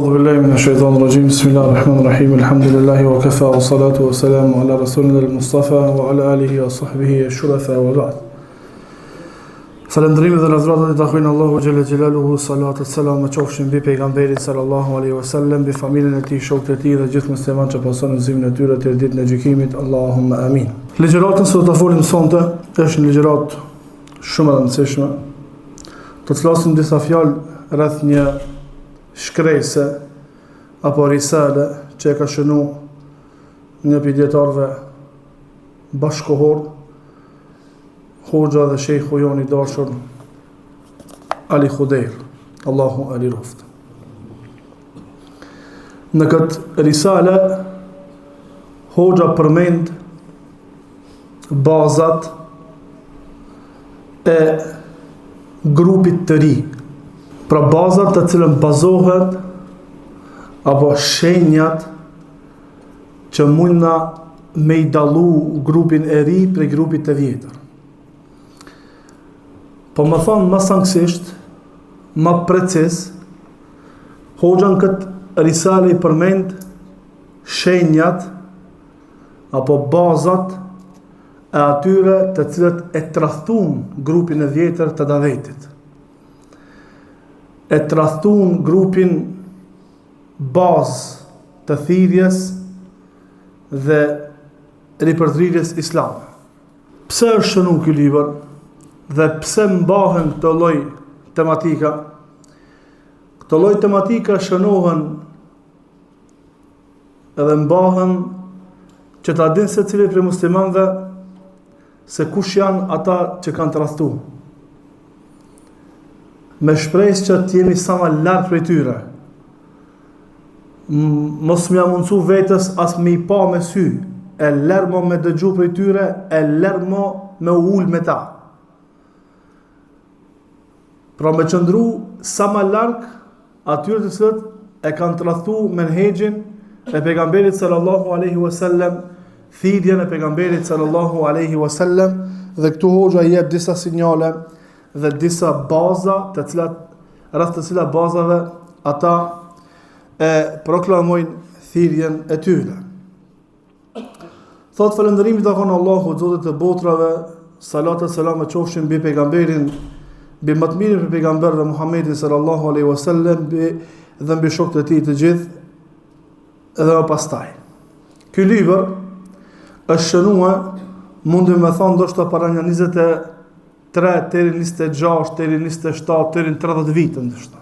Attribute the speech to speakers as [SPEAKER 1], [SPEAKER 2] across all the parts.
[SPEAKER 1] A'udhu billahi minash shaitanir rajim. Bismillahir rahmanir rahim. Alhamdulillahi wa kafa wa salatu wa salamu ala rasulina al-Mustafa wa ala alihi wa sahbihi ash-shurafa wa ba'd. Falënderimi dhe lavdëratat i takojnë Allahu xhelle xhelaluhu, salatet selamet qofshin mbi pejgamberin sallallahu alaihi wasallam, mbi familjen e tij, shokët e tij dhe gjithë muslimanët që pasojnë udhëzimin e tyre deri ditën e gjykimit. Allahumma amin. Ligjëratën që do ta folim sonte është një ligjëratë shumë e rëndësishme. Do të flasim disa fjalë rreth një shkrese apo risale që e ka shënu një prej dijetarëve bashkëkohor Hoxha dhe shejhu jonë i dashur Ali Hudejr, Allahu e liroftë. Në këtë risale, Hoxha përmend bazat e grupit të ri. Pra bazat të cilën bazohet apo shenjat që mundna me i dallu grupin e ri prej grupit të vjetër. Po me thonë më saktësisht, më preciz, hoxha në këtë risale i përmend shenjat apo bazat e atyre të cilët e tradhtun grupin e vjetër të davetit. E tradhtun grupin bazë të thirrjes dhe ripërtëritjes islame. Pse është shënu ky libër dhe pse mbahen këto lloj tematika? Këto lloj tematika shënohen edhe mbahen që ta din secili prej muslimanëve se kush janë ata që kanë tradhtu. Me shpresë që të jemi sa ma larg prej tyre. Mos me ia mundësu vetes as me i pa me sy, e lerë mo me dëgju prej tyre, e lerë mo me u ul me ta. Pra me qëndru sa ma larg atyre të cilët e kanë tradhtu menhexhin e pejgamberit sallallahu alaihi wasallam, thirrjen e pejgamberit sallallahu alaihi wasallam dhe këtu hoxha i jep disa sinjale dhe disa baza të cilat rreth të cilat bazave ata e proklamojnë thirrjen e tyre. Thot falënderimi i takon Allahut, Zotit të botrave, salat e selam qofshin mbi pejgamberin, mbi më të mirin prej pejgamberëve Muhammedin sallallahu alaihi wasallam, mbi dhe mbi shokët e tij të gjithë edhe më pastaj. Ky libër është shënuar mundim me thonë ndoshta para një 23 deri 26 deri 27 deri 30 vite ndoshta.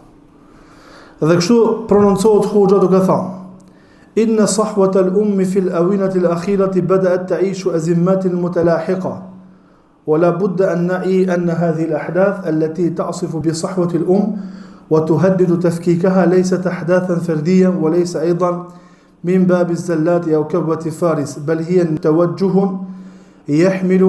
[SPEAKER 1] Dhe kështu prononcohet hoxha duke thënë: Inna sahwat al-umm fi al-awinat al-akhirati bada'at ta'ishu azimmat mutalahiqa wa la budda an na'i anna hadhihi al-ahdath allati ta'sifu bi sahwati al-umm wa tuhaddidu tafkikaha laysat ahdathan fardiyyan wa laysa aydan من باب الزلات أو كبوة فارس بل هي توجه يحمل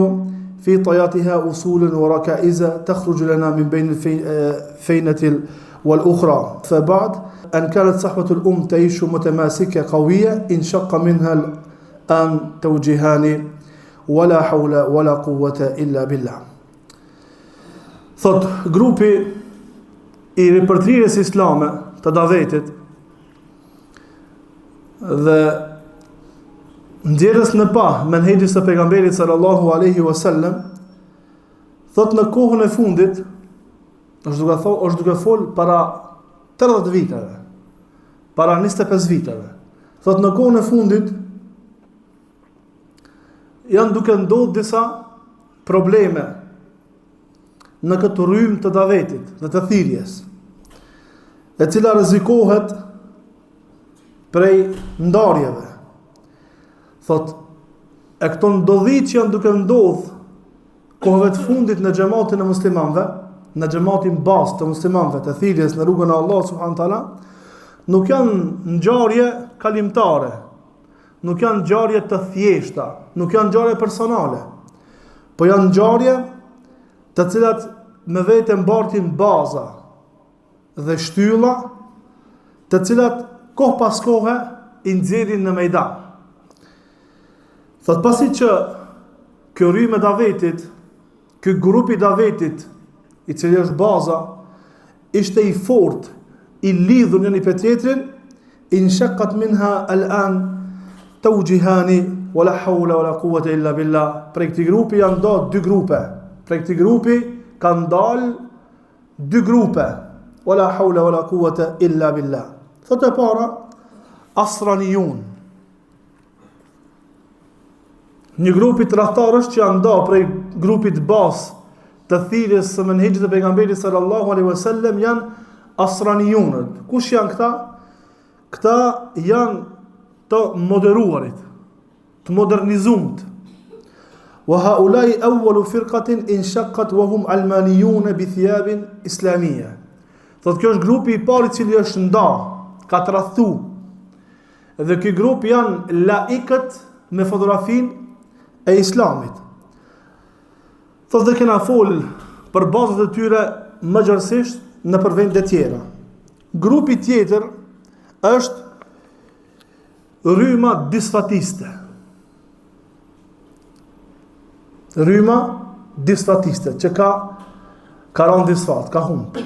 [SPEAKER 1] في طياتها أصول وركائز تخرج لنا من بين الفينة والأخرى فبعد أن كانت صحوة الأم تعيش متماسكة قوية انشق منها الآن توجيهان ولا حول ولا قوة إلا بالله Thot, grupi i ripërtrirjes islame të davetit dhe nxjerrjes në pah menhexhit të pejgamberit sallallahu alaihi wasallam thot në kohën e fundit është duke tho, është duke fol para 30 viteve para 25 viteve thot në kohën e fundit janë duke ndodhur disa probleme në këtë rrymë të davetit dhe të thirrjes, e cila rrezikohet prej ndarjeve. Thot, e këto ndodhi që janë duke ndodhë kohëve të fundit në xhematin e muslimanëve, në xhematin bazë të muslimanëve të thirrjes në rrugën e Allahut subhanahu teala, nuk janë ngjarje kalimtare, nuk janë ngjarje të thjeshta, nuk janë ngjarje personale, po janë ngjarje të cilat me vete mbartin baza dhe shtylla, të cilat kohë pas kohe i nxjerrin në mejdan. Thot pasi që kjo rrymë e davetit, ky grup i davetit, i cili është baza, ishte i fort, i lidhur njëri për tjetrin, Inshaqqat minha al-an tawjihani wala hawla wala quwwata illa billah. Prej këtij grupi janë nda dy grupe. Prej këtij grupi kanë dalë dy grupe. Wala hawla wala quwwata illa billah. Thotë e para Asranijun. Një grupi tradhtarësh që janë nda prej grupit bazë të thirrjes së menhexhit të pejgamberit sallallahu alaihi wasallam janë asranijunët. Kush janë këta? Këta janë të moderuarit, të modernizumt. Wa haulai awwalu firqatin inshaqqat wa hum almaniyun bi thiyabin islamiyya. Thotë kjo është grupi i parë i cili është nda, ka tradhtu Dhe ky grup janë laikët me fotografinë e islamit. Thotë dhe kena fol për bazat e tyre më gjerësisht nëpër vende tjera. Grupi tjetër është rryma disfatiste. Rryma disfatiste, që ka ka ra n'disfatë, ka humb.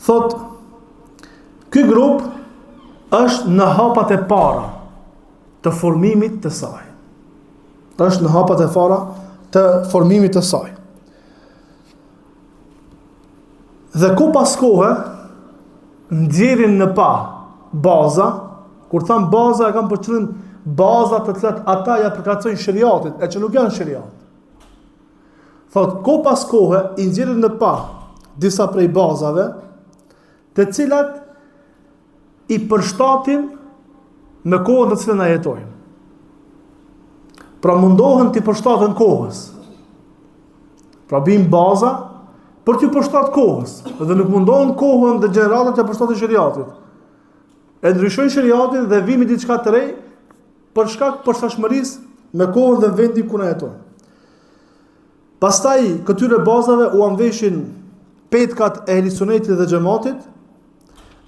[SPEAKER 1] Thotë, ky grup është në hapat e para të formimit të saj. Është në hapat e para të formimit të saj. Dhe kohë pas kohe, nxjerrin në pah baza, kur tham baza e kam për qëllim baza të cilat ata ja përkacojnë sheriatit, e që nuk janë sheriat. Thotë, kohë pas kohe, i nxjerrin në pah disa prej bazave, të cilat i përshtatin me kohën të cilën na jetojmë. Pra mundohen t'i përshtaten kohës. Pra bijnë baza për t'iu përshtat kohës. Dhe nuk mundohen kohën dhe gjeneratat t'ia përshtatin sheriatit. E ndryshojnë sheriatin dhe vijnë me diçka të re për shkak përshtatshmërisë me kohën dhe vendin ku na jetojmë. Pastaj këtyre bazave ua mveshin petkat e ehli sunetit dhe xhematit,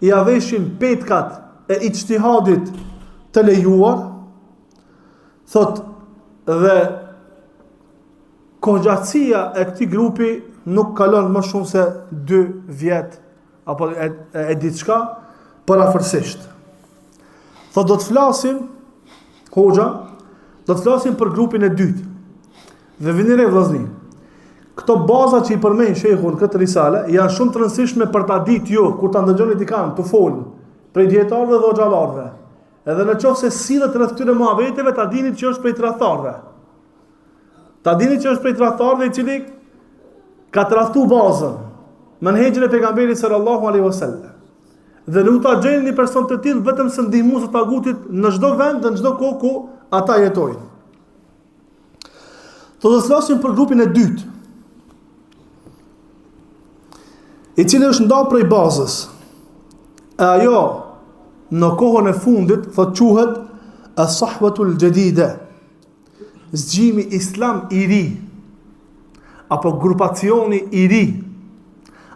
[SPEAKER 1] ia veshin petkat e ixhtihadit të lejuar, thotë dhe kohëgjatësia e këtij grupi nuk kalon më shumë se 2 vjet apo e, e, e diçka përafërsisht. Thotë do të flasim hoxha, do të flasim për grupin e dytë. Dhe vini re vëllazni. Këto baza që i përmend shehu në këtë risale janë shumë të rëndësishme për ta ditë ju kur ta ndëgjoni dikan tu fol prej dijetarëve dhe hoxhallarëve. Edhe në qoftë se sillet rreth këtyre muhabeteve ta dini që është prej tradhtarëve. Ta dini që është prej tradhtarëve i cili ka tradhtu bazën, menhexhin e pejgamberit sallallahu alaihi wasallam. Dhe nuk ta gjeni një person të tillë vetëm se ndihmues të tagutit në çdo vend dhe në çdo kohë ku ata jetojnë. Do të flasim për grupin e dytë, i cili është nda prej bazës. E ajo në kohën e fundit thotë quhet as-sahwatul jadida. Zgjimi islam i ri apo grupacioni i ri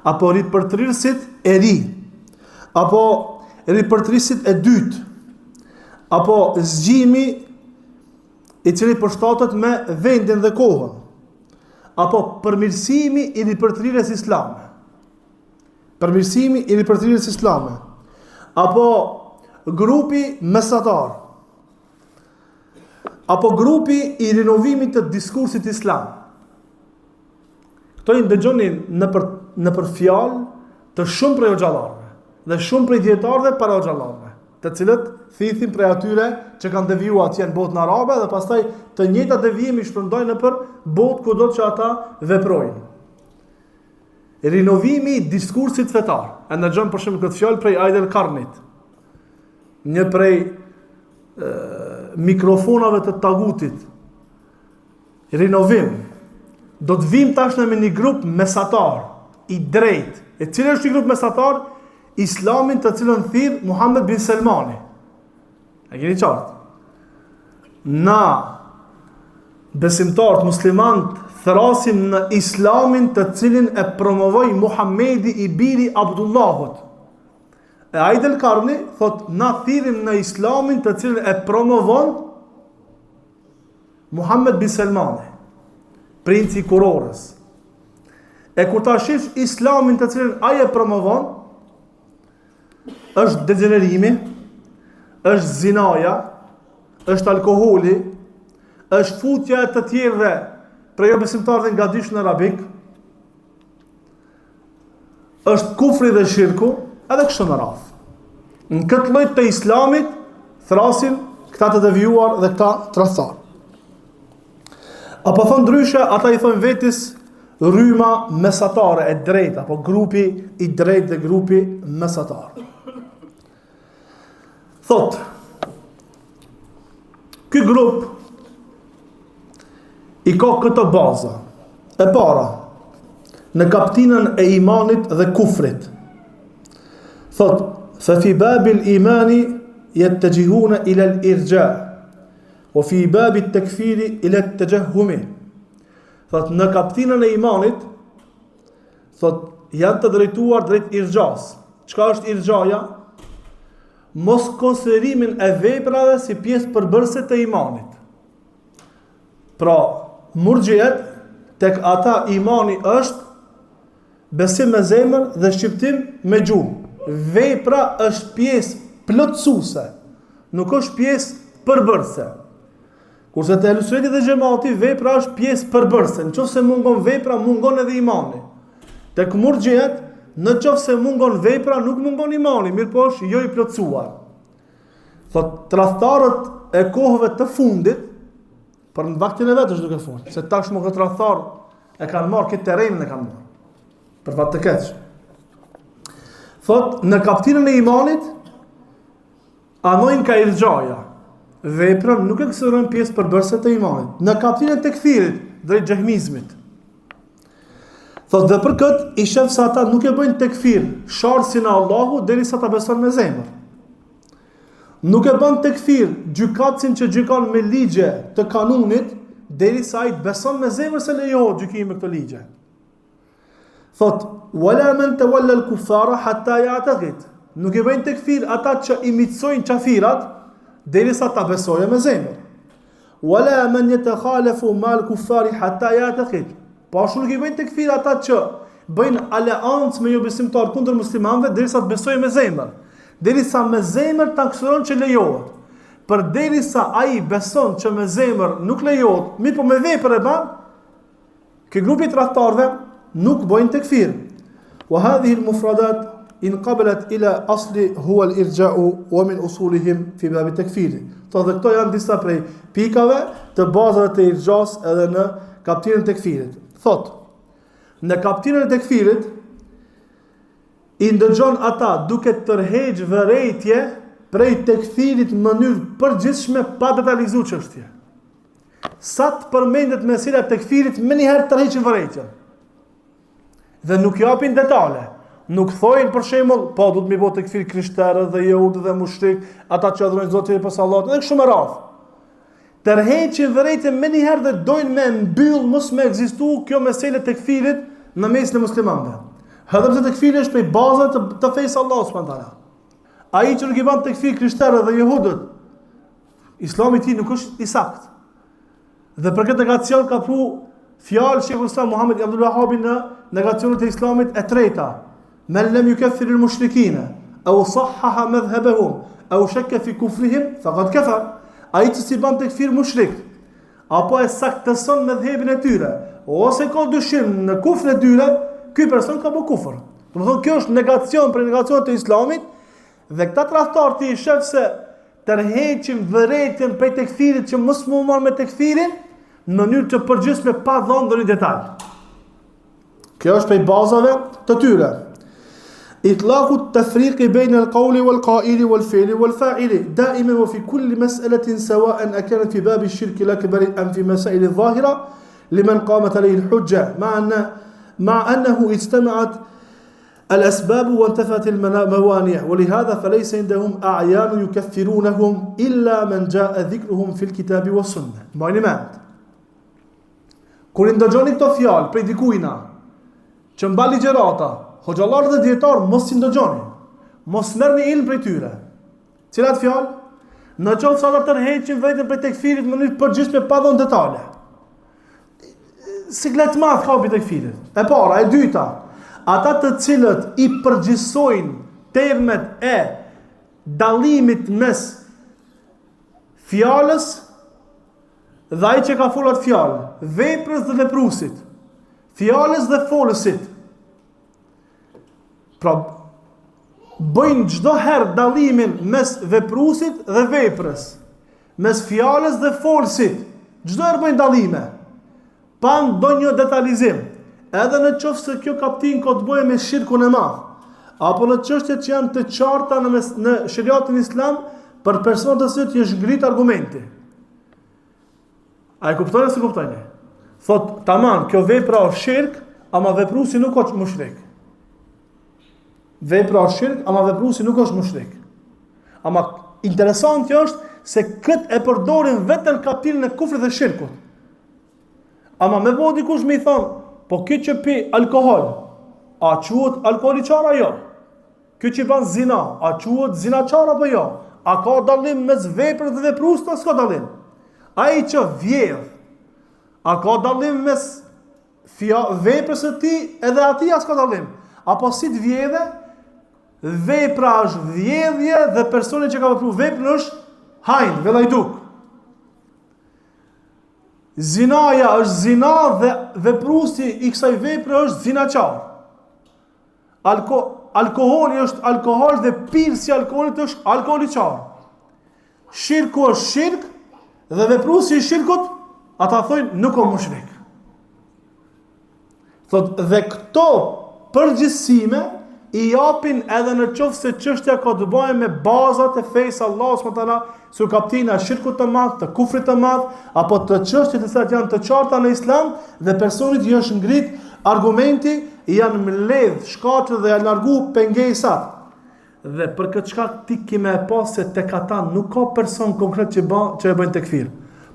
[SPEAKER 1] apo ripërtrirësit e ri apo ripërtrirësit e dytë apo zgjimi i cili përshtatet me vendin dhe kohën apo përmirësimi i ripërtrirjes islame përmirësimi i ripërtrirjes islame apo grupi mesatar apo grupi i rinovimit të diskursit islam. Këto i ndëgjoni nëpër, nëpër fjalë të shumë prej hoxhallarëve dhe shumë prej dijetarëve para hoxhallarëve, të cilët thithin prej atyre që kanë deviju atje në botën arabe dhe pastaj të njëjtat devijim i shpërndajnë nëpër botë kudo që ata veprojnë. Rinovimi i diskursit fetar. E ndëgjon për shembull këtë fjalë prej Aid el-Karnit. Një prej mikrofonave të tagutit. Rinovim. Do të vim tash ne me një grup mesatar, i drejtë. E cili është një grup mesatar? Islamin të cilën thirr Muhammed bin Selmani. E keni qartë? Na, besimtarët muslimanët, thrasim në islamin të cilin e promovoi Muhammedi i biri Abdullahut. E Aid el Karni thot na thirrim në islamin të cilin e promovon Muhammed bin Selmani, princi i kurorës. E kur ta shifsh islamin të cilin ai e promovon, Është degjenerimi, është zinaja, është alkoholi, është futja e të tjerëve prej jobesimtarëve në gadishullin arabik, është kufri dhe shirku, edhe kështu me radhë. Në këtë lloj të islamit, thrasin këta të devijuar dhe këta tradhtarë. Apo thënë ndryshe, ata i thonë vetes rryma mesatare e drejtë, apo grupi i drejtë dhe grupi mesatar. Thotë, ky grup i ka këto baza. E para, në kaptinën e imanit dhe kufrit. Thotë, fe fi babil imani jetexhihune ilel irxha, ue fi babit tekfiri ilet texhehhumi. Thotë, në kaptinën e imanit, Thotë, janë të drejtuar drejt irxhas. Çka është irxhaja? Mos konsiderimin e veprave si pjesë përbërëse të imanit. Pra, murxhiet tek ata imani është besim me zemër dhe shqiptim me gjuhë. Vepra është pjesë plotësuese, nuk është pjesë përbërëse. Kurse te ehli suneti dhe xhemati, vepra është pjesë përbërëse. Në qoftë se mungon vepra, mungon edhe imani. Tek murxhiet, në qoftë se mungon vepra, nuk mungon imani, mirëpo është jo i plotësuar. Thot, tradhtarët e kohëve të fundit, për në vaktin e vet është duke folë, se tashmë këta tradhtarë e kanë marrë, këtë terrenin e kanë marrë, për fat të keq. Thot, në kaptinën e imanit, Anojnë ka irxhaja. Veprën nuk e konsiderojnë pjesë përbërëse të imanit. Në kaptinën e tekfirit, drejt xhehmizmit. Thotë dhe për këtë, i shef se ata nuk e bëjnë tekfir sharësin e Allahut, derisa ta beson me zemër. Nuk e bën tekfir gjykatësin që gjykon me ligje të kanunit, derisa ai të beson me zemër se lejohet gjykimi me këto ligje. Thot, "Wala man tawalla al-kuffara hatta ya'taqid." Nuk i bëjnë tekfir ata që i miqësojnë qafirat derisa ta besojë me zemër. Wala man yatakhalafu ma al-kuffari hatta ya'taqid. Po ashtu nuk i bëjnë tekfir ata që bëjnë aleancë me jobesimtarë kundër muslimanëve derisa të besojë me zemër. Derisa me zemër ta konsideron që lejohet. Përderisa ai beson që me zemër nuk lejohet, mirëpo me vepër e ban, Ky grup i tradhtarëve nuk bëjnë tekfir. Wa hadhihi al-mufradat inqabalat ila asli huwa al-irja'u wa min usulihim fi bab at-takfir. Thotë dhe këto janë disa prej pikave të bazave të irxhas edhe në kaptinën e tekfirit. Thot, në kaptinën e tekfirit i ndëgjon ata duke tërheq vërejtje prej tekfirit në mënyrë përgjithshme pa detalizu çështje. Sa të përmendet mesela e tekfirit, menjëherë tërheqin vërejtjen. Dhe nuk japin detale. Nuk thojnë për shembull, po duhet me i bo tekfir krishterët dhe jehudët dhe mushrikët, ata që adhurojnë zotë tjerë pos Allahut, dhe kështu me radhë. Tërheqin vërejtjen menjëherë dhe dojnë me mbyll mos me ekzistu kjo mesele e tekfirit në mesin e muslimanëve. Edhe pse tekfiri është prej bazave të, të fesë Allahut subhanahu teala. Ai që nuk i ban tekfir krishterët dhe jehudët, Islami i tij nuk është i saktë. Dhe për këtë negacion ka pru fjalë Sheikhul Islam Muhammed Abdul Wahhabi në negacionet e Islamit e treta. Men lem yukeffiril mushrikine, au sahhaha medhhebehum, au shekke fi kufrihim, fekad kefer. Ai që s'i ban tekfir mushrikët, apo e saktëson medhhebin e tyre, ose ka dyshim në kufrin e tyre, ky person ka bo kufër. Domethënë, kjo është negacion prej negacionit të Islamit, Dhe këta tradhtarë ti i shef se tërheqin vërejtjen prej tekfirit që mos m'u marr me tekfirin në mënyrë të përgjithshme pa dhënë ndonjë detaj. Kjo është prej bazave të tyre. Itlaku tefriki bejne al-kauli wal-kaili wal-fili wal-faili, daimen wa fi kulli meseletin sewaen e kenet fi babi shirki l-ekberi em fi mesaili dhahira, limen kamet alejhi l-huxhe, ma, ma ennehu ijtemaat Al-asbab wa intafat al-mawani' wa lihadha falaysa indahum a'yan yukaffirunahum illa man jaa dhikruhum fi al-kitabi wa sunnah. Mbajni mend. Kur i ndëgjoni këto fjalë prej dikujna që mban ligjërata, hoxhallarë dhe dijetarë mos i ndëgjoni. Mos merrni ilm prej tyre. Cilat fjalë? Në qoftë se ata tërheqin vërejtjen prej tekfirit në mënyrë të përgjithshme pa dhënë detale. Siklet të madh ka prej tekfirit. E para, e dyta, ata të cilët i përgjithsojnë termet e. dallimit mes fjalës dhe ai që ka folë atë fjalë, veprës dhe veprusit, fjalës dhe folësit. Pra, bëjnë çdo herë dallimin mes veprusit dhe veprës, mes fjalës dhe folësit, çdo herë bëjnë dallime, pa ndonjë detalizim, edhe në qoftë se kjo kaptinë ka të bëjë me shirkun e madh, apo në çështje që janë të qarta në, mes, në sheriatin islam, për personat të cilët i është ngrit argumenti. A e kuptoni a s'e kuptoni? Thot, taman, kjo vepra është shirk, ama veprusi nuk është mushrik. Vepra është shirk, ama veprusi nuk është mushrik. Ama interesanti është se këtë e përdorin vetëm kaptinën e kufrit dhe shirkut. Ama me bo dikush me i thonë, po ky që pi alkohol, a quhet alkoholiqar a jo? Ky që ban zina, a quhet zinaqar apo jo? A ka dallim mes veprës dhe vepruesit a s'ka dallim? Ai që vjedh, a ka dallim mes fja, veprës së tij edhe atij a s'ka dallim? Apo si të vjedhe, vepra është vjedhje dhe personi që ka vepru veprën është hajn, vellajduk. Zinaja është zina dhe vepruesi i kësaj vepre është zinaqar. Alko, alkoholi është alkohol dhe pirësi i alkoholit është alkoholiqar. Shirku është shirk dhe vepruesi i shirkut, ata thojnë nuk o mushrik. Thot, dhe këto përgjithësime i japin edhe në qoftë se çështja ka të bëjë me bazat e fesë Allahut subhanahu wa taala, si kaptina e shirkut të madh, të kufrit të madh, apo të çështjet të cilat janë të qarta në Islam dhe personit i është ngrit argumenti, i janë mbledh shkaqet dhe janë largu pengesat. Dhe për këtë shkak ti ki me e pa se tek ata nuk ka person konkret që ba, që e bëjnë tekfir.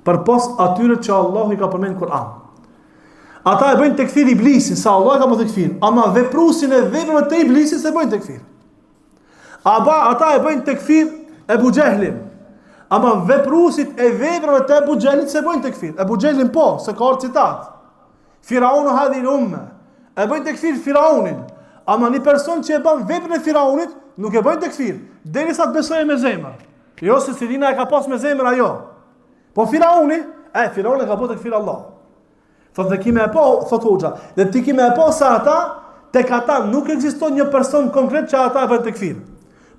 [SPEAKER 1] Përpos atyre që Allahu i ka përmend në Kur'an. Ata e bëjnë tekfir iblisin, se Allahu e ka bërë tekfir, ama vepruesin e veprave të iblisit s'e bëjnë tekfir. Aba, ata e bëjnë tekfir Ebu Xhehlin. Ama vepruesit e veprave të Ebu Xhehlit s'e bëjnë tekfir. Ebu Xhehlin po, se ka ardhë citat. Firaunu hadhihil umme. E bëjnë tekfir Firaunin. Ama një person që e bën veprën e Firaunit, nuk e bëjnë tekfir. Derisa të besojë me zemër. Jo se Sirina e ka pas me zemër ajo. Po Firauni, e, Firauni e ka bërë tekfir Allah. Thot dhe ki me e pa, thot hoxha, dhe ti ki me e pa se ata, tek ata nuk ekziston një person konkret që ata e bëjnë tekfir.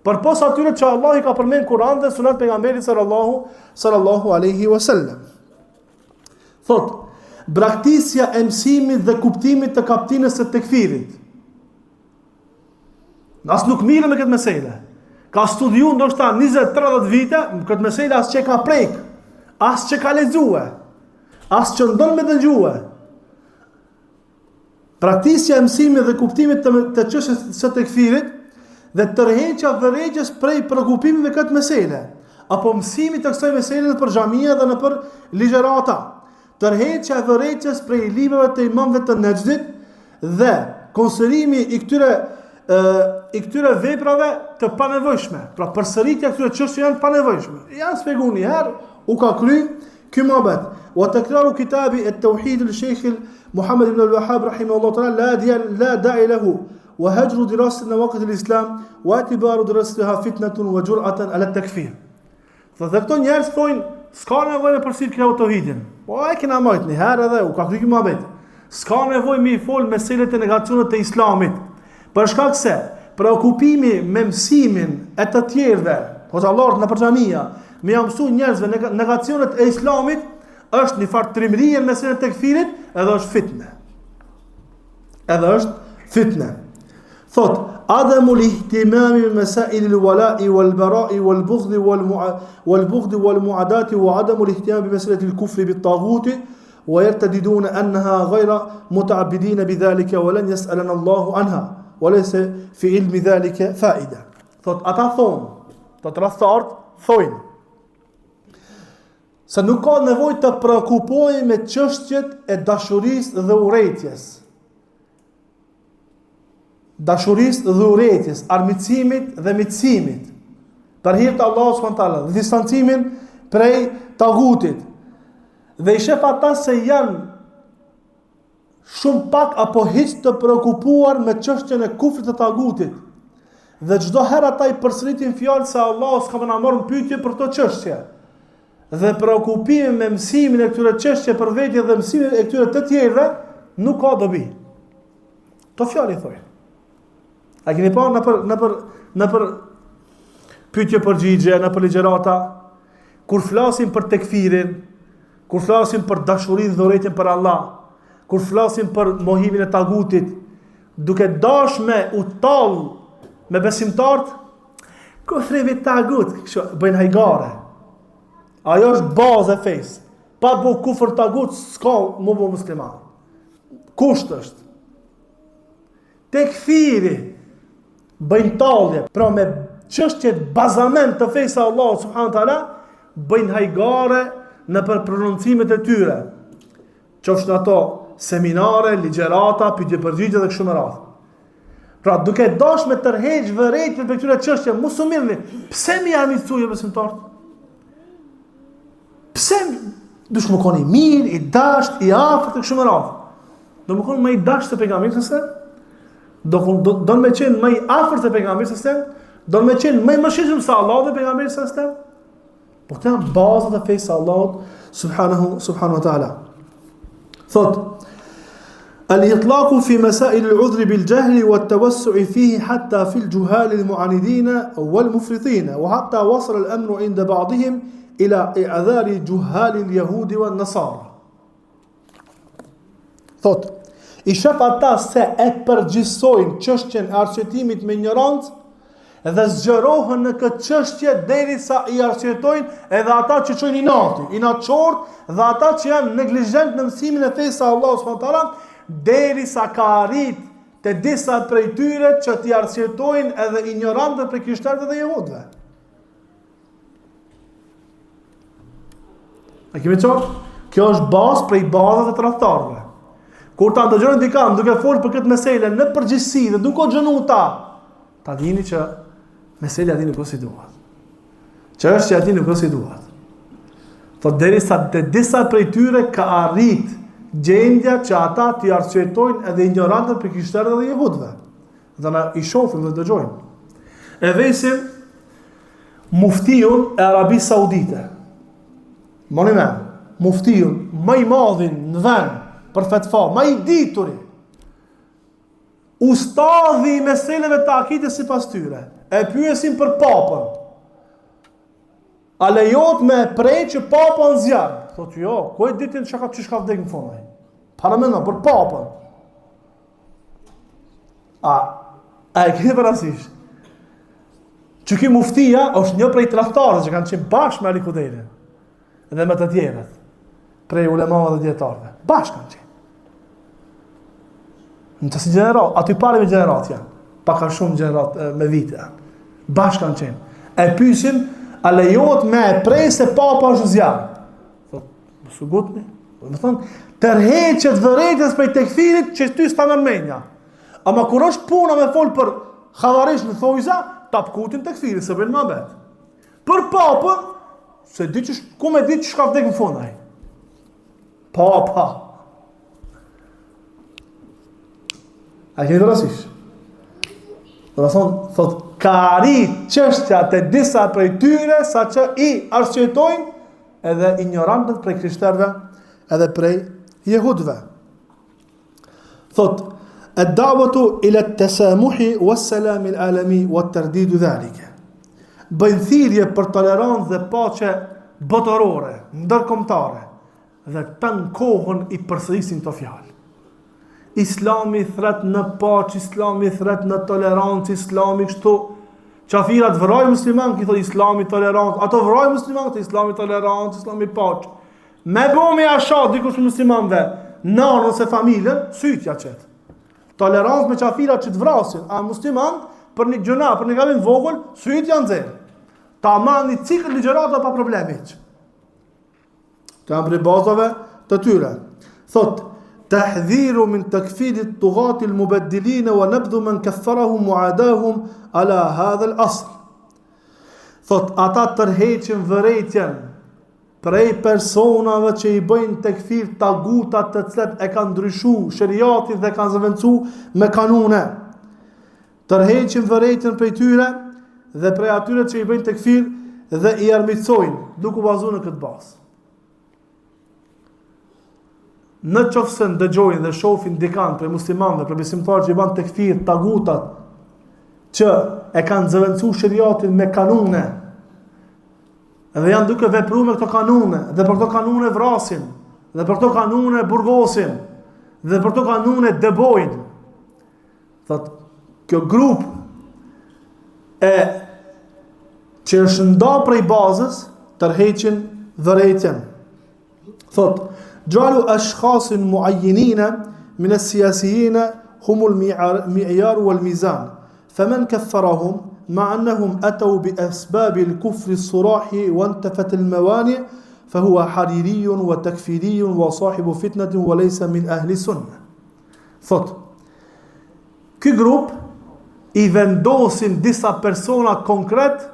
[SPEAKER 1] Përpos atyre që Allah i ka përmend Kur'an dhe sunet pejgamberit sallallahu sallallahu alaihi wasallam. Thot, braktisja e mësimit dhe kuptimit të kaptinës së tekfirit. As nuk mirret me këtë mesele. Ka studiu ndoshta 20-30 vite, në këtë mesele as që ka prek, as që ka lexue, as që ndon me dëgjue. Braktisja e mësimit dhe kuptimit të, të çështjes së tekfirit dhe tërheqja vërejtjes prej preokupimit me këtë mesele, apo mësimit të kësaj mesele nëpër xhamia dhe nëpër ligjërata. Tërheqja e vërejtjes prej librave të imamëve të Nexhdit dhe konsiderimi i këtyre ë i këtyre veprave të panevojshme. Pra përsëritja e këtyre çështjeve janë të panevojshme. Janë shpjeguar një herë, u ka kry ky muhabet. Wa takraru kitabi at-tauhid li Sheikh Muhammad ibn al-Wahhab rahimahullah ta'ala la dia la da'i lahu wa hajru dirasati nawaqid al-islam wa i'tibaru dirasatiha fitnatun wa jur'atan ala at-takfir. Dhe dhe këto njerëz thonë, s'ka nevojë me përsërit kitabu tauhidin. Po e kena majt një herë edhe u ka kry ky muhabet. S'ka nevojë me i fol meselet e negacionit të islamit. Për shkak se preokupimi me mësimin e të tjerëve, hoxhallarët nëpër xhamia, me ja mësu njerëzve negacionet e islamit, është një farë trimërie në meselet e tekfirit, edhe është fitne. Edhe është fitne. Thot, Adamu l-ihtimami bi masail al-wala'i wal-bara'i wal-bughdhi wal-bughdhi wal-mu'adati wa adamu l-ihtimami bi masalati al-kufri bit-taghuti wa yartadiduna annaha ghayra muta'abbidin bidhalika wa lan yas'alana Allahu anha wa laysa fi ilmi dhalika fa'ida. Thot, ata thonë, të tradhtarët thonë se nuk ka nevojë të preokupohemi me çështjet e dashurisë dhe urrejtjes. Dashurisë dhe urrejtjes, armiqësimit dhe miqësimit. Për hir të Allahut subhanahu teala, dhe distancimin prej tagutit. Dhe i shef ata se janë shumë pak apo hiç të preokupuar me çështjen e kufrit të tagutit. Dhe çdo herë ata i përsëritin fjalët se Allahu s'ka me na marrë në pyetje për këto çështje. Dhe preokupimi me mësimin e këtyre çështje për vete dhe mësimin e këtyre të tjerëve nuk ka dobi. Këto fjalë i thojnë. A keni pa nëpër nëpër nëpër pyetje përgjigje, nëpër ligjërata kur flasim për tekfirin, kur flasim për dashurinë dhe urrejtjen për Allah, kur flasim për mohimin e tagutit, duke dash me u tall me besimtarët, kufri bit tagut, kështu bëjnë hajgare. Ajo është bazë e fesë. Pa bo kufër tagut, s'ka m'u bo musliman. Kusht është? Tekfiri bëjnë tallje, pra me çështjet bazament të fesë së Allahut subhanahu teala bëjnë hajgare nëpër prononcimet e tyre. Qofshin ato seminare, ligjërata, pyetje përgjigje dhe kështu me radhë. Pra duke dash me tërheq vërejtjen për këtyre çështje, mos u mirrni. Pse m'i armiqsu jobesimtarët? Pse dush me kon i mirë, i dasht, i afërt e kështu me radhë? Do me konë më i dasht se pejgamberi alejhi selam? Do, do, do me qenë më i afërt se pejgamberi alejhi selam? Do me qenë më i mëshirshëm se Allahu dhe pejgamberi alejhi selam? Po këto janë bazat e fesë së Allahut subhanahu subhanahu wa taala. Thot Al-itlaqu fi masail al-udhri bil jahli wa at-tawassu'i fihi hatta fi al-juhal al-mu'anidin wal mufritin wa hatta wasala al-amru 'inda ba'dihim ila i'dhari juhal al-yahudi wan nasara. Thot, i shef ata se e përgjithsojnë çështjen e arsyetimit me injorancë dhe zgjerohen në këtë çështje derisa i arsyetojnë edhe ata që çojnë inati, inatçorët dhe ata që janë neglizhent në mësimin e fesë së Allahut subhanahu teala, derisa ka arrit te disa prej tyre që t'i arsyetojnë edhe injorantët prej krishterëve dhe jehudëve. A kemi qartë? Kjo është bazë prej bazave të tradhtarëve. Kur ta ndëgjoni dikan duke folë për këtë mesele në përgjithësi dhe duke u gjenu ta, ta dini që meselja e tij nuk është si duhet. Çështja e tij nuk është si duhet. Thot derisa te disa prej tyre ka arrit gjendja që ata t'i arsyetojnë edhe injorantët prej krishterëve dhe jehudëve. Dhe na i shohim dhe dëgjojmë. E vesim muftiun e Arabisë Saudite. Moni men, muftiun më i madhin në vend për fetva, më i dituri. Ustadhi i meseleve të akides sipas tyre. E pyesin për papën. A lejohet me e pre që papa në zjarr? Thotë jo, ku e ditin çka qysh ka vdek në fund ai? Paramendo për papën. A a e keni parasysh? Që ky muftia është një prej tradhtarëve që kanë qenë bashkë me Ali Khuderin dhe me të tjerët prej ulemave dhe dijetarëve. Bashkë kanë qenë. Në të si gjenerat, aty pari me gjenerat janë, pak a shumë gjenerat me vite janë. Bashkë kanë qenë. E pysin, a lejohet me e pre se papa është në zjarr? Thot, mos u ngutni. Domethonë, tërheqje të vërejtjes prej tekfirit që ty s'ta merr menja. Ama kur është puna me folë për havarixh në thojza, ta pëkutin tekfirin, se bëjnë muhabet. Për papën, se di që, ku me di qysh ka vdek në fund ai. Papa. A keni parasysh? Domethonë, thot, ka arrit çështja te disa prej tyre, sa që i arsyetojnë edhe injorantët prej krishterëve edhe prej jehudëve. Thot, ed-davetu ila tesamuhi wa selamil alemi wa terdidu dhalike. Bëjnë thirrje për tolerancë dhe paqe botërore, ndërkombëtare, dhe tanë kohën i përsërisin këto fjalë. Islami thret në paqe, Islami thret në tolerancë, Islami kështu. Qafirat vrajnë musliman, ki thot Islami tolerancë, ato vrajnë musliman, thot Islami tolerancë, Islami paqe. Me bo me ja sha dikush muslimanve, nanën ose familjen, sytë ja qet. Tolerancë me qafirat që të vrasin, a musliman, për një gjynah, për një gabim vogël, sytë ja nxjerr. Ta man një cikël ligjërata pa problem hiç. Këto janë prej bazave të tyre. Thot, tahdhiru min tekfiri tugati l-mubeddiline wa nebdhu men kefferahum wa adahum ala hadha l-asl. Thot, ata tërheqin vërejtjen prej personave që i bëjnë tekfir tagutat të cilët e kanë ndryshu sheriatin dhe kanë zëvendësu me kanune. Tërheqin vërejtjen prej tyre dhe prej atyre që i bëjnë tekfir dhe i armiqësojnë, duke u bazu në këtë bazë. Në qoftë se ndëgjojnë dhe shofin dikan prej muslimanëve, prej besimtarëve që i ban tekfir tagutat, që e kanë zëvendësu sheriatin me kanune, dhe janë duke vepru me këto kanune, dhe për këto kanune vrasin, dhe për këto kanune burgosin, dhe për këto kanune dëbojnë, Thot, kjo grup e që është nda prej bazës, tërheqin vërejtjen. Thot, xhealu eshkhasen muajjenine min es-sijasijine humul mi'jar wal mizan. Femen kefferahum, ma ennehum eteu bi esbabil kufri surahi wa ntefet el mewani, fe huwa haririjun wa tekfirijun wa sahibu fitnetin wa lejse min ehli sunne. Thot, ky grup i vendosin disa persona konkret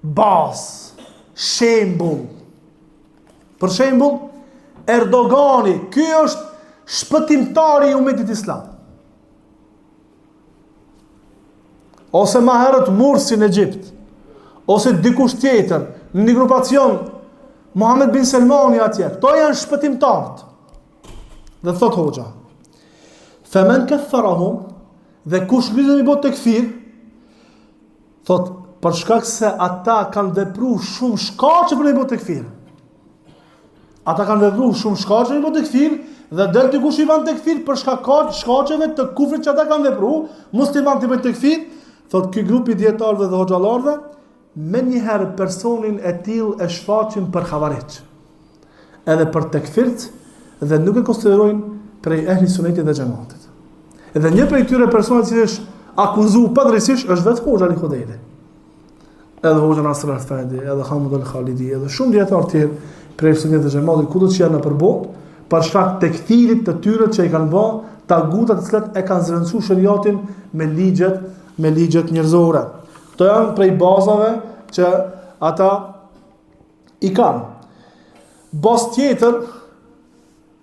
[SPEAKER 1] bazë, shembull. Për shembull, Erdogani, ky është shpëtimtari i umetit islam. Ose ma herët Mursi në Egjipt, ose dikush tjetër, në një grupacion, Muhammed bin Selmani atje, këto janë shpëtimtarët. Dhe thot hoxha, Femen kefferahum, dhe kush ngritet me i bo tekfir, thot, për shkak se ata kanë vepru shumë shkaqe për me i bo tekfir. Ata kanë vepru shumë shkaqe për me i bo tekfir, dhe del dikush i ban tekfir për shkak shkaqeve të kufrit që ata kanë vepru, muslimanët i bëjnë tekfir, thot, ky grup i dijetarëve dhe hoxhallarëve, Menjëherë personin e tillë e shfaqin për havarixh, edhe për tekfirc dhe nuk e konsiderojnë prej ehli sunetit dhe xhematit. Edhe një prej tyre personave që është akuzu padrejtësisht është vetë hoxha Ali Hodejri. Edhe hoxha Nasr Al-Fadi, edhe Hamud Al-Khalidi, edhe shumë dijetarë tjerë prej sunetit dhe xhematit kudo që janë nëpër botë, për shkak tekfirit të tyre që i kanë bë tagutat të cilat e kanë zëvendësuar sheriatin me ligjet me ligjet njerëzore. Këto janë prej bazave që ata i kanë. Bazë tjetër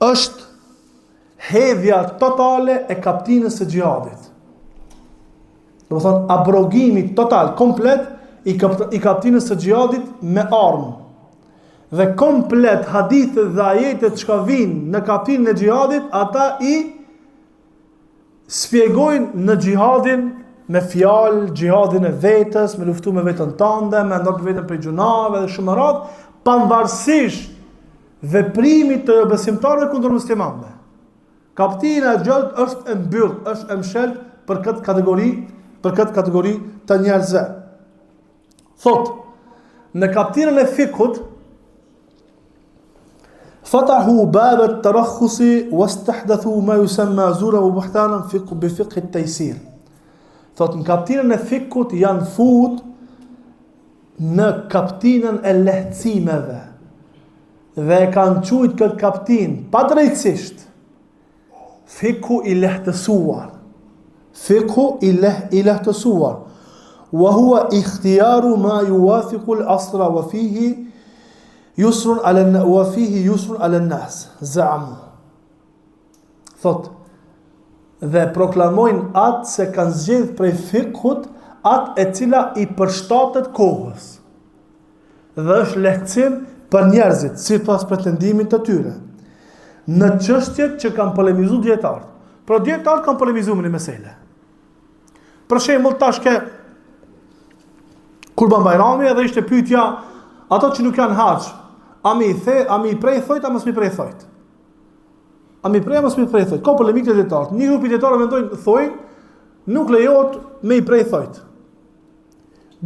[SPEAKER 1] është hedhja totale e kaptinës së xhihadit. Domethonë, abrogimi total, komplet, i, kap, i kaptinës së xhihadit me armë. Dhe komplet hadithet dhe ajetet çka vijnë në kaptinën e xhihadit, ata i Spjegojnë në xhihadin me fjalë, xhihadin e vetes, me luftu me veten tënde, me ndal veten prej gjynaheve dhe shumë me radhë, pavarësisht veprimit të jobesimtarëve kundër muslimanëve. Kaptina e xhihadit është e mbyllt, është e mshelt për këtë kategori, për këtë kategori të njerëzve. Thot, në kaptinën e fikhut, Fatahu bab at-tarakhusi wastahdathu ma yusamma zuran wa buhtanan fiqh bi fiqh at-taysir. Thot në kaptinën e fikhut janë fut në kaptinën e lehtësimeve dhe e kanë qujt këtë kaptinë padrejtësisht Fikhu i lehtësuar. Fikhu i leh i lehtësuar. Wa huwa ikhtiyaru ma yuwafiqu al-asra wa fihi yusrun ala wa fihi yusrun ala an-nas. Za'amu. Thot dhe proklamojnë atë se kanë zgjedh prej fikhut atë e cila i përshtatet kohës. dhe është lehtësim për njerëzit, sipas pretendimit të tyre. Në çështjet që kanë polemizu dijetarët. Pra dijetarët kanë polemizu me një mesele. Për shembull tash ke Kurban Bajrami edhe ishte pyetja ato që nuk janë haxh, a mi the, a mi prej thojt, a mos mi prej thojt. A mi prej, a mos mi prej thojt. Ka polemikë te dijetarët. Një grup i dijetarëve mendojnë thojnë, nuk lejohet me i prej thojt.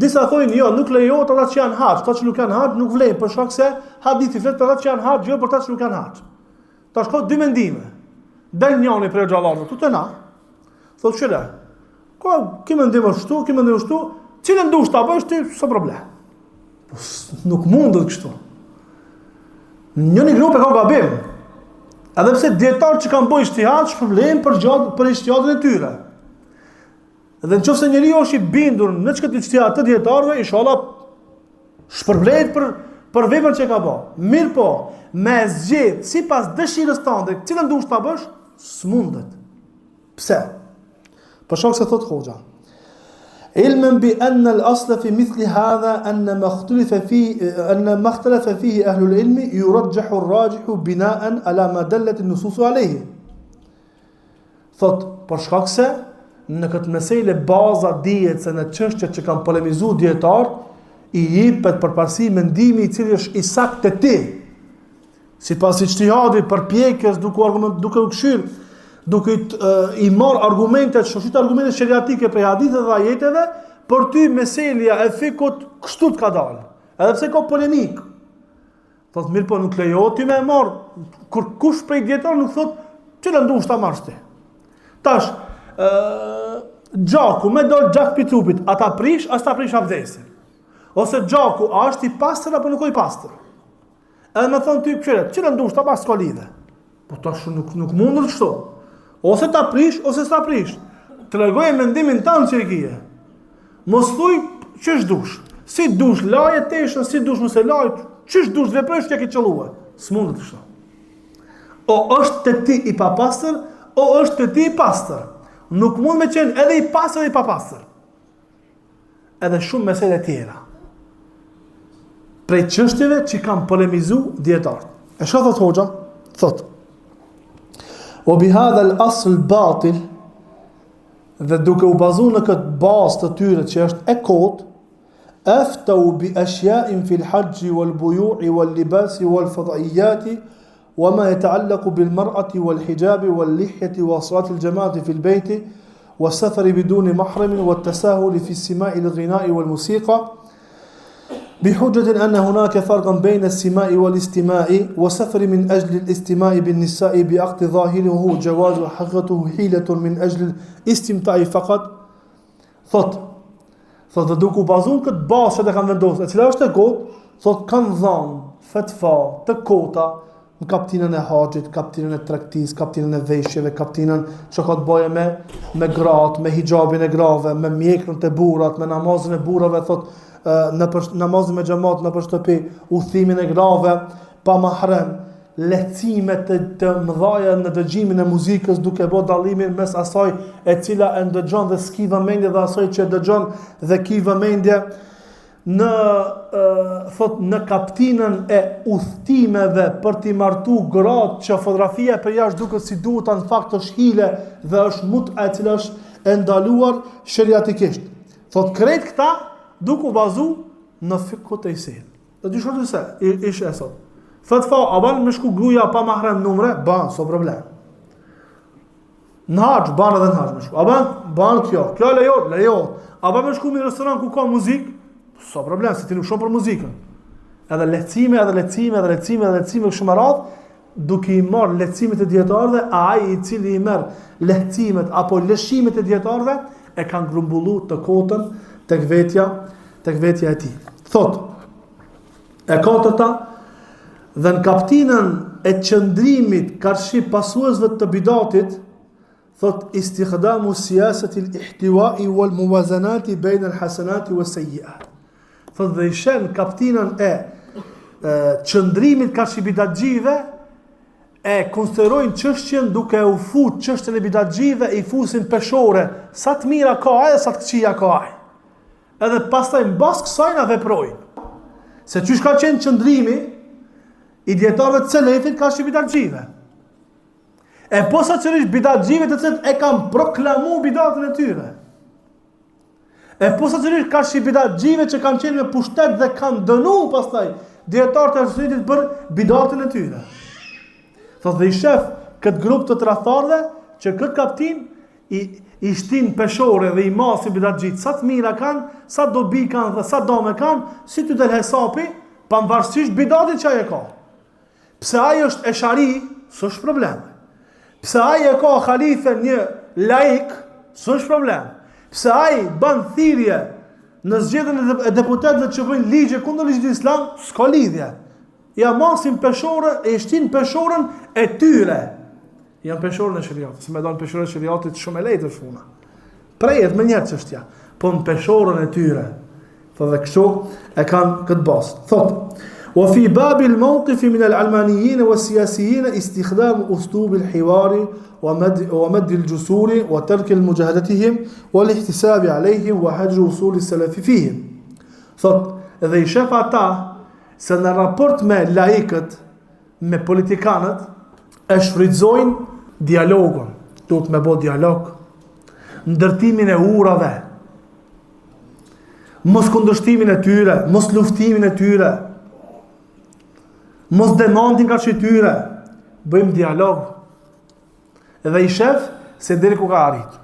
[SPEAKER 1] Disa thonë, jo, nuk lejohet ata që janë haxh, ata që nuk janë haxh nuk vlejnë për shkak se hadithi flet për ata që janë haxh, jo për ata që nuk janë haxh. Tash ka dy mendime. Del njëri prej hoxhallarëve këtu te na. Thotë çfarë? Ka ky mendim është kështu, ky mendim është kështu, cilën dush ta bësh ti, s'ka problem. Po nuk mundet kështu. Njëri grup e ka gabim. Edhe pse dijetarët që kanë bërë ixhtihad, shpërblehen për gjatë për ixhtihadin e tyre. Dhe në qoftë se njeriu është i bindur në qëkëtë ixhtihad të dijetarëve, inshallah shpërblehet për, për veprën që e ka bo. Mirëpo, me zgjedh, sipas dëshirës tande, cilën dush ta bësh, s'mundet. Pse? Për shkak se thot hoxha, Ilmen bi anna al-asla fi mithli hadha anna ma ikhtalafa fi anna ma ikhtalafa fihi ahlu al-ilmi yurajjahu ar-rajihu bina'an ala ma dallat an-nusus alayhi. Thot, për shkak se në këtë mesele baza dihet se në çështjet që kanë polemizu dijetarët i jepet përparësi mendimi i cili është i saktë te ti. Sipas ixhtihadit, përpjekjes, duke u argument, duke u kqyr, duke i, i marr argumentet, shoshit argumentet sheriatike prej haditheve dhe ajeteve, për ty meselja e fikhut kështu të ka dalë. Edhe pse ka polemikë. Thot mirë po nuk lejohet ti me e marr, kurkush prej dijetarëve nuk thot cilën dush ta marrsh ti. Tash, ë gjaku me dal gjak pi trupit, a ta prish, a s'ta prish abdesin. Ose gjaku, a është i pastër apo nuk o i pastër? Edhe me thonë ty kqyre, cilën dush ta marrsh s'ka lidhje. Po tash nuk, nuk mundet kështu. Ose ta prish, ose s'ta prish. Tregoje mendimin tand që e kije. Mos thuj qysh dush. Si dush laje teshën, si dush mos e laj, qysh dush veprosh që ke qëllue. S'mundet kështu. O është te ti i papastër, o është te ti i pastër. Nuk mund me qenë edhe i pastër edhe i papastër. edhe shumë mesele tjera. Prej çështjeve që kanë polemizu dijetarët. E çka thot hoxha? Thot. Wa bi hadha al asl batil dhe duke u bazu në këtë bazë të tyre që është e kotë, eftau bi ashyain fil hajj wal buyu' wal libas wal fadaiyat wa ma yata'allaqu bil mar'ati wal hijabi wal lihyati wa salati al jama'ati fil bayti wa safari biduni mahramin wa tasahuli fi istima'i al ghina'i wal musiqa بحجة أن هناك فرقا بين السماء والاستماع وسفر من أجل الاستماع بالنساء بعقد ظاهره جواز وحقيقته حيلة من أجل الاستمتاع فقط Thot, thot dhe duke u bazu në këtë bazë që e kanë vendosur, e cila është e kotë, thot kanë dhënë fetva të kota në kaptinën e haxhit, kaptinën e tregtisë, kaptinën e veshjeve, kaptinën që ka të bëjë me me gratë, me hixhabin e grave, me mjekrën te burrat, me namazin e burrave, thot nëpër namazin me xhamat nëpër shtëpi, udhëtimin e grave pa mahrem, lehtësime të, të mëdhaja në dëgjimin e muzikës duke bë dallimin mes asaj e cila e ndëgjon dhe s'ki vëmendje dhe asaj që e dëgjon dhe ki vëmendje në e, thot në kaptinën e udhëtimeve për t'i martu gratë që fotografia për jashtë duket si duhet në fakt është hile dhe është mut'a e cila është e ndaluar sheriatikisht. Thot krejt këta duke u bazu në fikhu tejsir. Dhe dy shortë se, ish e sot. Fetva, a ban me shku gruja pa mahrem n'umre? Ban, s'o problem. Në haxh, ban edhe në haxh me shku. A ban, ban kjo. Kjo lejohet, lejohet. A ban me shku në restoran ku ka muzikë? S'o problem, se ti nuk shkon për muzikën. Edhe lehtësime, edhe lehtësime, edhe lehtësime, edhe lehtësime, kështu me radhë, duke i marrë lehtësimet e dijetarëve, a ai i cili i merr lehtësimet apo lëshimet e dijetarëve, e kanë grumbullu të kotën tek vetja, tek vetja e tij. Thot, e katërta, dhe në kaptinën e qëndrimit karshi pasuesve të bidatit, thot istikhdamu siyasati al-ihtiwa'i wal muwazanati bayna al-hasanati was-sayyi'at. Thot dhe i sheh në kaptinën e, e qëndrimit karshi bidatxhive e konsiderojnë çështjen duke u fut çështjen e bidatxhive i fusin peshore sa të mira ka ai dhe sa të këqija ka ai. Edhe pastaj mbas kësaj na veprojnë. Se qysh ka qenë qëndrimi i dijetarëve të selefit karshi bidatxhive. E posaçërisht bidatxhive të cilët e kanë proklamu bidatin e tyre. E posaçërisht karshi bidatxhive që kanë qenë me pushtet dhe kanë dënu pastaj dijetarët e sunetit për bidatin e tyre. Thotë dhe i shef këtë grup të tradhtarëve që këtë kaptin i i shtin peshore dhe i masin bidatxhit, sa të mira kanë, sa dobi kanë dhe sa dame kanë, si të del hesapi, pavarësisht bidatit që ai e ka. Pse ai është eshari, s'është problem. Pse ai e ka halife një laik, s'është problem. Pse ai bën thirrje në zgjedhjen e deputetëve që bëjnë ligje kundër ligjit islam, s'ka lidhje. Ja masin peshore, e shtin peshoren e tyre. Jo n'peshoren e sheriatit, se me dalë n'peshoren e sheriatit shumë e lehtë është puna. Prehet menjëherë çështja, po në peshoren e tyre. Thotë dhe kështu e kanë këtë bazë. Thotë. Wa fi babi al-mawqif min al-almaniyyin wa siyasiyyin istikhdam uslub al-hiwar wa mad wa mad al-jusur wa tark al-mujahadatihim wa al-ihtisab alayhim wa hajr usul al-salaf fihim. Thot, dhe i shef ata se në raport me laikët, me politikanët, e shfrytëzojnë dialogun, duhet me bo dialog, ndërtimin e urave, mos kundërshtimin e tyre, mos luftimin e tyre, mos demantin karshi tyre, bëjmë dialog. Dhe i shef se deri ku ka arrit.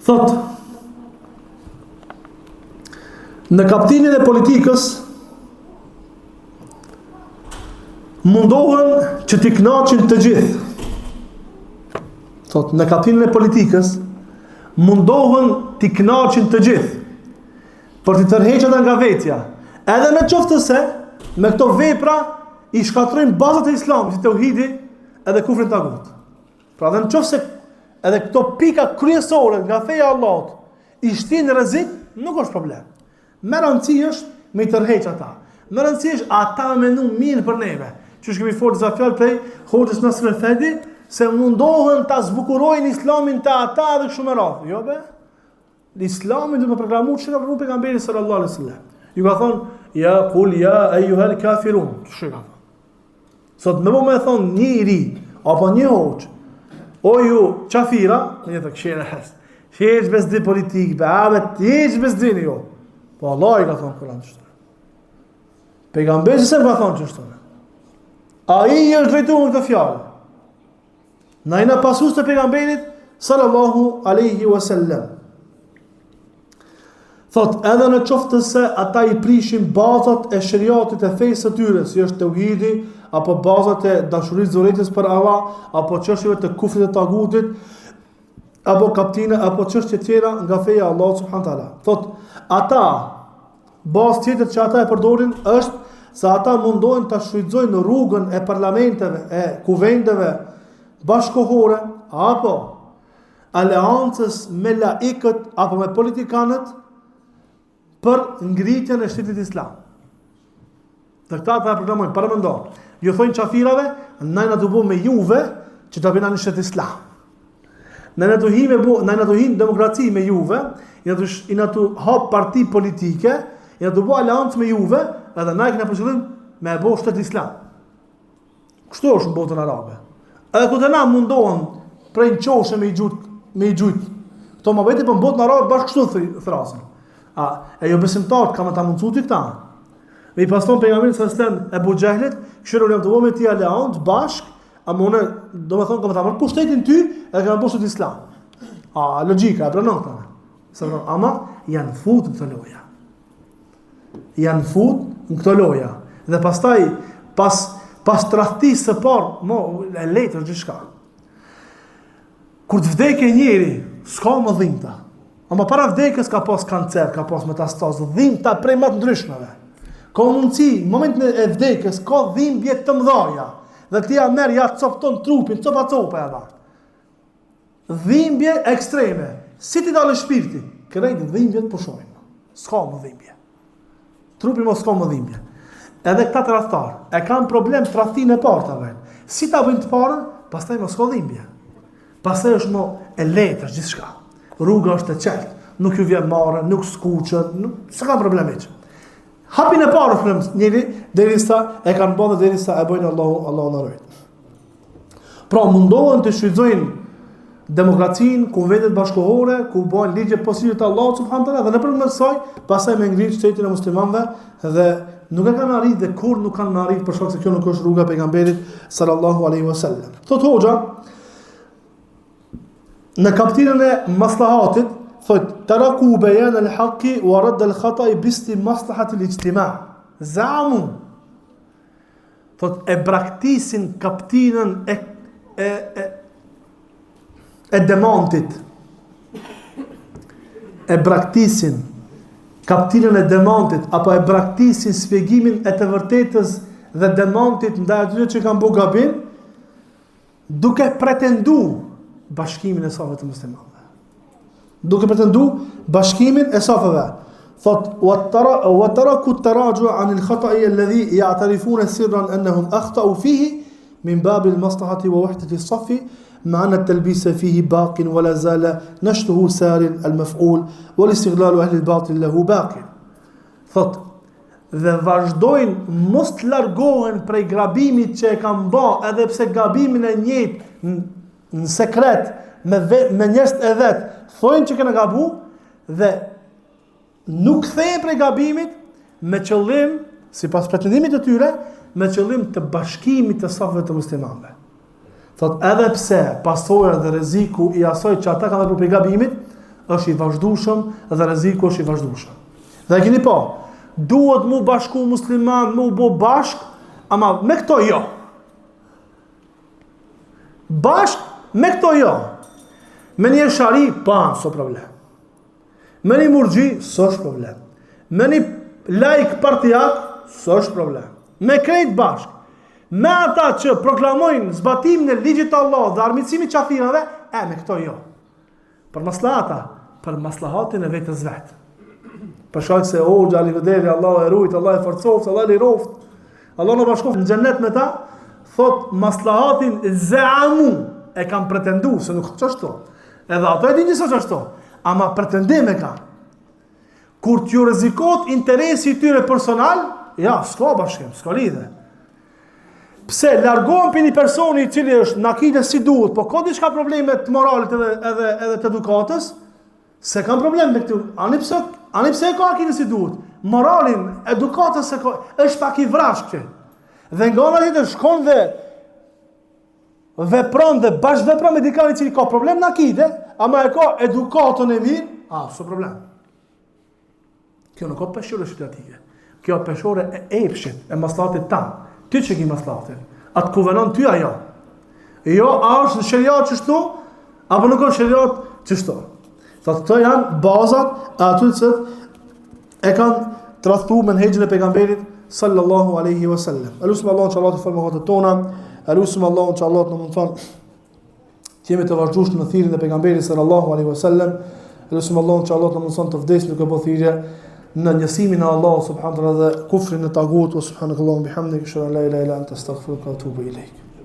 [SPEAKER 1] Thot, në kaptinën e politikës, mundohen që t'i knaqin të gjithë. Thot, në kaptinën e politikës, mundohen t'i knaqin të gjithë, për t'i tërheqë ata nga vetja, edhe në qoftë se, me këto vepra, i shkatërrojnë bazat e islamit, si teuhidi, edhe kufrin tagut. Pra dhe në qoftë se, edhe këto pika kryesore nga feja e Allahut, i shtin në rrezik, nuk është problem. Me rëndësi është me i tërheq ata. Me rëndësi është ata me menu mirë për neve. Qysh kemi folë disa fjalë prej hoxhës Nasr Efendi, se mundohen ta zbukurojnë islamin te ata dhe kështu me radhë. Jo be? Islamin duhet me proklamu që ka proklamu pejgamberi sallallahu alaihi wasallam. Ju ka thonë, ja kul ja ejjuhel kafirun. Qysh ka thonë? Sot me bo me thonë një i ri, apo një hoxhë, o ju qafira, në një të këshire hes, hiç be s'di politikë, be, a be, hiç be s'dini jo. Po Allah i ka thonë Kur'an qështu. Pejgamberi se ka thonë qështu. Ai i është drejtu me këtë fjalë. Na jena pasues të pejgamberit, sallallahu aleyhi wasallam. Thot, edhe në qoftë se ata i prishin bazat e sheriatit e fesë së tyre, si është teuhidi, apo bazat e dashurisë dhe urrejtjes për Allah, apo çështjeve të kufrit e tagutit, apo kaptina, apo çështje tjera nga feja e Allahut subhanahu teala. Thot, ata bazë tjetër që ata e përdorin është se ata mundohen ta shfrytëzojnë rrugën e parlamenteve, e kuvendeve bashkohore apo aleancës me laikët apo me politikanët për ngritjen e shtetit islam. Dhe këta ata e proklamojnë, paramendo. Ju thojnë qafirave, na jena tu bo me juve që ta bëjna një shtet islam. Na jena tu hi me bo, na jena tu hi në demokraci me juve, jena tu, jena tu hap parti politike, jena tu bo aleancë me juve, edhe na e kena për qëllim me e bo shtet islam. Kështu është në botën arabe. Edhe këtu te na mundohen prej në qoshe me i gjujt, me i gjujt. Këto muhabete po në botën arabe bash kështu thrasin. A, e jobesimtarët ka me ta mundësu ti këta. Me i pas thonë pejgamberi sallallahu alajhi wasallam Ebu Xhehlit, kqyr unë jam tu bo me ti aleancë bashk, ama unë do me thonë kam me ta marrë pushtetin ty edhe kam me bo shtet islam. A, logjika, e pranon këta. Se ama janë fut në këto loja. janë fut në këto loja. Dhe pastaj, pas, pas tradhtisë së parë, mo, e lehtë është gjithçka. Kur të vdekë njeri, s'ka më dhimta. Ama para vdekjes ka pas kancer, ka pas metastazë, dhimta prej më të ndryshmeve. Ka mundësi, në momentin e vdekjes, ka dhimbje të mëdhaja. Dhe ti ja merr, ja copton trupin, copa copa edhe. Dhimbje ekstreme. Si t'i dalë shpirti? Krejt dhimbjet pushojnë. S'ka më dhimbje. Trupi mo s'ka më dhimbje. Edhe këta tradhtar, e kanë problem tradhtinë e parë ta bëjnë. Si ta bëjnë të parën, pastaj mo s'ka dhimbje. Pastaj është mo e lehtë është gjithçka. Rruga është e qeltë, nuk ju vjen marre, nuk skuqet, nuk s'ka problem hiç. Hapin e parë problem njeri derisa e kanë bërë derisa e bëjnë Allahu Allahu na rujt. Pra mundohen të shfrytëzojnë demokracinë, kuvendet bashkohore, ku bëhen ligje pos ligjit të Allahut subhanahu teala dhe nëpërmjet saj, pastaj me ngrit shtetin e muslimanëve dhe nuk e kanë arrit dhe kurrë nuk kanë me arrit për shkak se kjo nuk është rruga e pejgamberit sallallahu alaihi wasallam. Thot hoxha në kaptinën e maslahatit, thot taraku bayan al-haqqi wa radd al-khata'i bismi maslahati al-ijtima. Zamu Thot e braktisin kaptinën e e e e demantit. E braktisin kaptinën e demantit apo e braktisin shpjegimin e të vërtetës dhe demantit ndaj atyre që kanë bo gabim duke pretendu bashkimin e safeve të muslimanëve. Duke pretendu bashkimin e safeve. Thot wa taraku taraxhu an il khata'i alladhi ya'tarifuna sirran annahum akhta'u fihi min bab al maslahati wa wahdati as-safi ma anna at-talbisa fihi baqin wa la zala nashtuhu sarin al-maf'ul wal istighlalu ahli al-batil lahu baqin. Thot dhe vazhdojnë mos të largohen prej gabimit që e kanë ba edhe pse gabimin e njëjtë në sekret me ve, me njerëzit e vet thonë që kena gabu dhe nuk kthehen prej gabimit me qëllim, sipas pretendimit të tyre, me qëllim të bashkimit të safëve të muslimanëve. Thot edhe pse pasoja dhe rreziku i asaj që ata kanë vepruar prej gabimit është i vazhdueshëm dhe rreziku është i vazhdueshëm. Dhe e keni pa, duhet mu bashku musliman, mu bo bashk, ama me këto jo. Bashk me këto jo. Me një eshari, pa, s'o problem. Me një murxhi, s'është problem. Me një laik partiak, s'është problem. Me krejt bashk. Me ata që proklamojnë zbatimin e ligjit të Allahut dhe armiqësimin e qafirave, e, me këto jo. Për maslahata, për maslahatin e vetes vet. Për shkak se hoxha Ali Vederi, Allahu e rujt, Allahu e forcoftë, Allahu e liroftë, Allahu na bashkoftë në xhennet me ta, thot maslahatin zeamu e kanë pretendu se nuk është ashtu. Edhe ato e dinë që s'është ashtu, ama pretendim e kanë. Kur t'ju rrezikohet interesi i tyre personal, ja, s'ka bashkim, s'ka lidhje. Pse largohen prej një personi i cili është në akide si duhet, po ka diçka probleme të moralit edhe edhe edhe të edukatës, s'e kanë problem me këtë. Ani pse ani pse e ka akiden si duhet? Moralin, edukatën s'e ka, është pak i vrashtë. Dhe nga ana tjetër shkon dhe vepron dhe bashkëvepron me dikën i cili ka problem në akide, ama e ka edukatën e mirë, a, s'o problem. Kjo nuk o peshore sheriatike. Kjo peshore e epshit, e maslahatit tan. Ti që ki maslahatin. A të kuvenon ty ajo. Jo, a është në sheriat qështu, apo nuk është sheriat qështu. Thot, këto janë bazat e aty që e kanë tradhtu menhexhin e pejgamberit sallallahu aleyhi wa sallam. E lusim Allahun që Allah t'i falë mëkatet tona, e lusim Allahun që Allah të na mundëson Të jemi të vazhdueshëm në thirrjen e pejgamberit sallallahu alaihi wasallam, lusim Allahun që Allah të na mundson të vdesim duke bërë thirrje në njësimin e Allahut subhanahu wa taala dhe kufrin e tagut, subhanakallahumma bihamdika ashhadu an la ilaha illa anta astaghfiruka wa atubu ilaik.